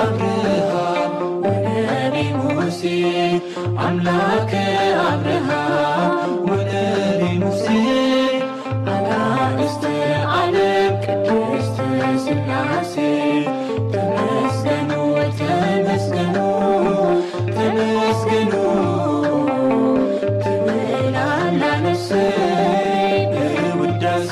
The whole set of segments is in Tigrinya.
አብርሃም ወነቢ ሙሴ፣ አምላከ አብርሃም ወነቢ ሙሴ፣ አጋእዝተ ዓለም ቅድስት ሥላሴ፣ ተመስገኑ፣ ተመስገኑ፣ ተመስገኑ ትብል ኣላ ነፍሰይ ብውዳሴ።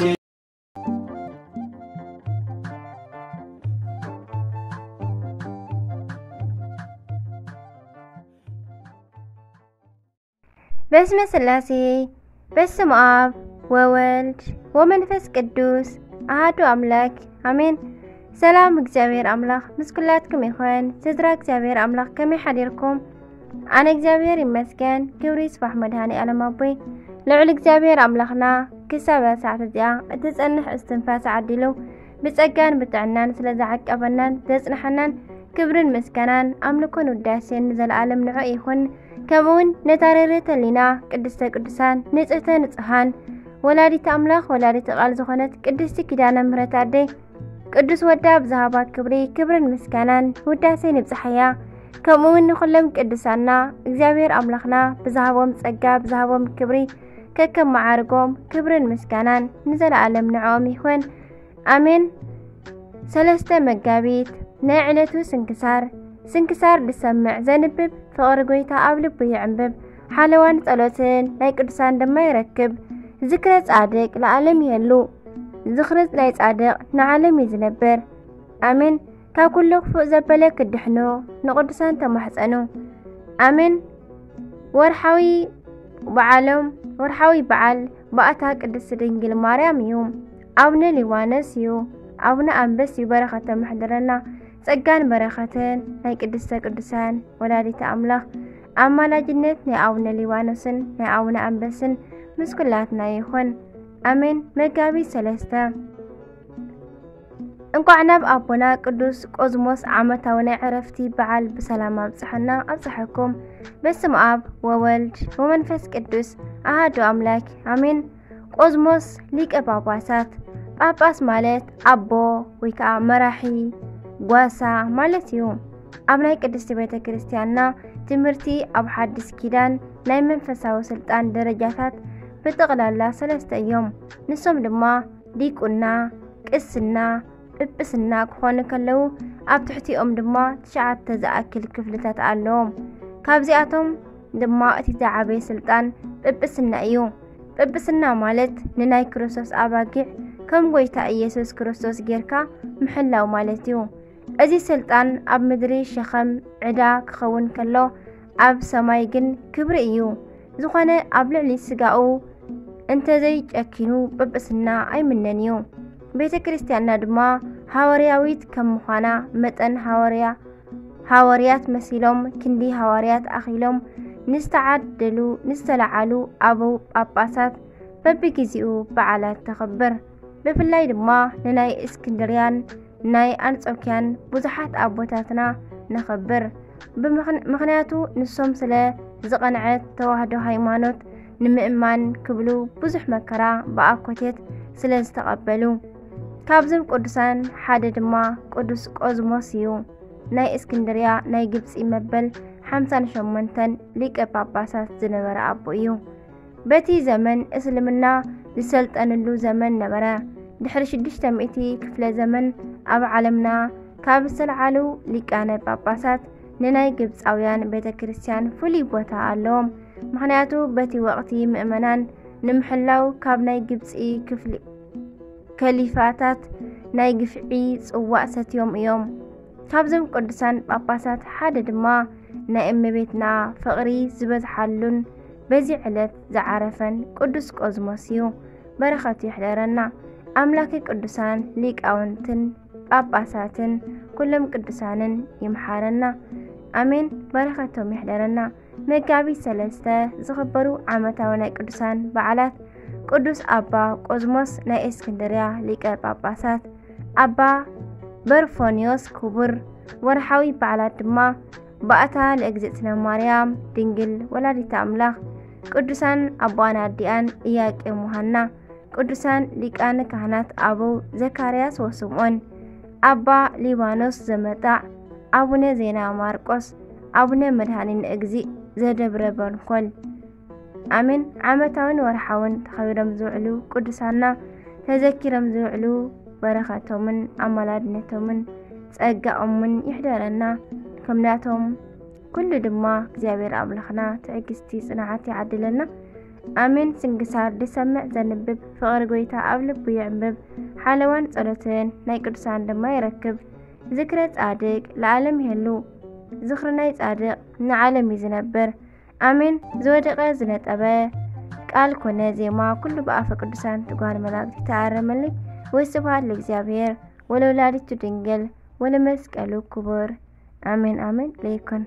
በስመ ሥላሴ፣ በስመ አብ ወወልድ ወመንፈስ ቅዱስ አሐዱ አምላክ አሜን። ሰላም እግዚኣብሔር ኣምላኽ ምስ ኩላትኩም ይኹን። ስድራ እግዚኣብሔር ኣምላኽ ከመይ ሓዲርኩም? ኣነ እግዚኣብሔር ይመስገን፣ ክብሪ ይስባሕ መድኃኔ ዓለም ኣቦይ። ልዑል እግዚኣብሔር ኣምላኽና ክሳብ እዛ ሰዓት እዚኣ እትጸንሕ እስትንፋስ ዓዲሉ ብጸጋን ብጥዕናን ስለ ዝዓቀበናን ዘጽንሐናን ክብርን ምስጋናን ኣምልኮን ውዳሴን ንዘለዓለም ንዑ ይኹን። ከምኡውን ነታ ርርህተ ህሊና ቅድስተ ቅዱሳን ንጽህተ ንጹሃን ወላዲተ ኣምላኽ ወላዲተ ቃል ዝኾነት ቅድስቲ ኪዳነ ምሕረት ኣደይ ቅዱስ ወዳ ብዝሃባ ክብሪ ክብርን ምስጋናን ውዳሴን ይብጽሓያ። ከምኡውን ንኹሎም ቅዱሳና እግዚኣብሔር ኣምላኽና ብዝሃቦም ጸጋ ብዝሃቦም ክብሪ ከከም መዓርጎም ክብርን ምስጋናን ንዘለዓለም ንዕኦም ይኹን። ኣሜን። ሰለስተ መጋቢት ናይ ዕለቱ ስንክሳር። ስንክሳር ዝሰምዕ ዘንብብ ፍቕሪ ጐይታ ኣብ ልቡ ይዕንብብ። ሓለዋን ጸሎትን ናይ ቅዱሳን ድማ ይረክብ። ዝክረ ጻድቅ ለዓለም ይሄሉ። ዝኽሪ ናይ ጻድቅ ንዓለም እዩ ዝነብር። ኣሜን። ካብ ኩሉ ክፉእ ዘበለ ክድሕኑ ንቅዱሳን ተማሕጸኑ። ኣሜን። ወርሓዊ በዓሎም፣ ወርሓዊ በዓል ባእታ ቅድስት ድንግል ማርያም እዩ። ኣቡነ ሊባኖስ እዩ። ኣቡነ ኣንበስ እዩ። በረኸቶም ይሕደረና። ጸጋን በረኸትን ናይ ቅድስተ ቅዱሳን ወላዲተ ኣምላኽ ኣማላጅነት ናይ ኣቡነ ሊባኖስን ናይ ኣቡነ ኣንበስን ምስ ኩላትና ይኹን። ኣሜን። መጋቢት ሰለስተ። እንኳዕ ናብ ኣቦና ቅዱስ ቆዝሞስ ዓመታዊ ናይ ዕረፍቲ በዓል ብሰላም ኣብጽሐና ኣብጽሐኩም። በስመ ኣብ ወወልድ ወመንፈስ ቅዱስ ኣሃዱ ኣምላክ ኣሜን። ቆዝሞስ ሊቀ ጳጳሳት። ጳጳስ ማለት ኣቦ ወይ ከዓ መራሒ፣ ጓሳ ማለት እዩ። ኣብ ናይ ቅድስቲ ቤተ ክርስቲያንና ትምህርቲ ኣብ ሓድስ ኪዳን ናይ መንፈሳዊ ስልጣን ደረጃታት ብጠቕላላ ሰለስተ እዮም። ንሶም ድማ ዲቁና፣ ቅስና፣ ጵጵስና ክኾኑ ከለዉ፣ ኣብ ትሕቲኦም ድማ ትሽዓተ ዝኣክል ክፍልታት ኣለዎም። ካብዚኣቶም ድማ እቲ ዝዓበየ ስልጣን ጵጵስና እዩ። ጵጵስና ማለት ንናይ ክርስቶስ ኣባጊዕ ከም ጐይታ ኢየሱስ ክርስቶስ ጌርካ ምሕላው ማለት እዩ። እዚ ስልጣን ኣብ ምድሪ ሸኸም ዕዳ ክኸውን ከሎ፣ ኣብ ሰማይ ግን ክብሪ እዩ። ዝኾነ ኣብ ልዕሊ ስጋኡ እንተዘይጨኪኑ ጵጵስና ኣይምነን እዩ። ቤተ ክርስቲያንና ድማ ሃዋርያዊት ከም ምዃና መጠን ሃዋርያ-፣ ሃዋርያት መሲሎም ክንዲ ሃዋርያት ኣኺሎም ንዝተዓደሉ፣ ንዝተለዓሉ ኣበው ጳጳሳት በብጊዜኡ በዓላት ተኽብር። ብፍላይ ድማ ንናይ እስክንድርያን ናይ ኣንጾኪያን ብዙሓት ኣቦታትና ነኽብር። ብምኽን-፣ ምኽንያቱ ንሶም ስለ ዝቐንዐት ተዋህዶ ሃይማኖት ንምእማን ክብሉ ብዙሕ መከራ ብኣኮቴት ስለ ዝተቐበሉ። ካብዞም ቅዱሳን ሓደ ድማ ቅዱስ ቆዝሞስ እዩ። ናይ እስክንድርያ ናይ ግብጺ መበል ሓምሳን ሸሞንተን ሊቀ ጳጳሳት ዝነበረ ኣቦ እዩ። በቲ ዘመን እስልምና ዝሰልጠንሉ ዘመን ነበረ። ድሕሪ ሽዱሽተ ሚእቲ ክፍለ ዘመን ኣብ ዓለምና ካብ ዝተለዓሉ ሊቃነ ጳጳሳት ንናይ ግብጻውያን ቤተ ክርስቲያን ፍሉይ ቦታ ኣለዎም። ምኽንያቱ በቲ ወቕቲ ምእመናን ንምሕላው ካብ ናይ ግብጺ ክፍሊ ከሊፋታት ናይ ግፍዒ ጽዋእ ሰትዮም እዮም። ካብዞም ቅዱሳን ጳጳሳት ሓደ ድማ ናይ እመቤትና ፍቕሪ ዝበዝሓሉን በዚ ዕለት ዝዓረፈን ቅዱስ ቆዝሞስ እዩ። በረኸቱ ይሕደረና። ኣምላክ ቅዱሳን ሊቃውንትን ጳጳሳትን ኩሎም ቅዱሳንን ይምሓረና። ኣሜን። በረኸቶም ይሕደረና። መጋቢት ሰለስተ ዝኽበሩ ዓመታዊ ናይ ቅዱሳን በዓላት፣ ቅዱስ ኣባ ቆዝሞስ ናይ እስክንድርያ ሊቀ ጳጳሳት፣ ኣባ በርፎንዮስ ክቡር። ወርሓዊ በዓላት ድማ ባእታ ለእግዝእትነ ማርያም ድንግል ወላዲተ ኣምላኽ፣ ቅዱሳን ኣቦኣን ኣዲኣን ኢያቄም ወሃና፣ ቅዱሳን ሊቃነ ካህናት ኣበው ዘካርያስ ወስምዖን፣ ኣባ ሊባኖስ ዘመጣዕ፣ ኣቡነ ዜና ማርቆስ፣ ኣቡነ መድኃኒነ እግዚእ ዘደብረ በንኮል። ኣሜን። ዓመታውን ወርሓውን ተኸቢሮም ዝውዕሉ ቅዱሳና ተዘኪሮም ዝውዕሉ በረኸቶምን ኣማላድነቶምን ጸጋኦምን ይሕደረና። ከምናቶም ኩሉ ድማ እግዚኣብሔር ኣምላኽና ትዕግስቲ ጽንዓት ይዓድለና። ኣሜን። ስንክሳር ዝሰምዕ ዘንብብ ፍቕሪ ጎይታ ኣብ ልቡ ይዕምብብ። ሓለዋን ጸሎትን ናይ ቅዱሳን ድማ ይረክብ። ዝክረ ጻድቅ ለዓለም ይህሉ። ዝኽሪ ናይ ጻድቅ ንዓለም እዩ ዝነብር። ኣሜን። ዝወደቀ ዝነጠበ ቃል ኮነ ዜማ ኩሉ ብኣፈ ቅዱሳን ትጓል መላእክት ይተኣረመልይ። ወስብሐት ለእግዚኣብሔር ወለወላዲቱ ድንግል ወለመስቀሉ ክቡር። ኣሜን ኣሜን ለይኩን።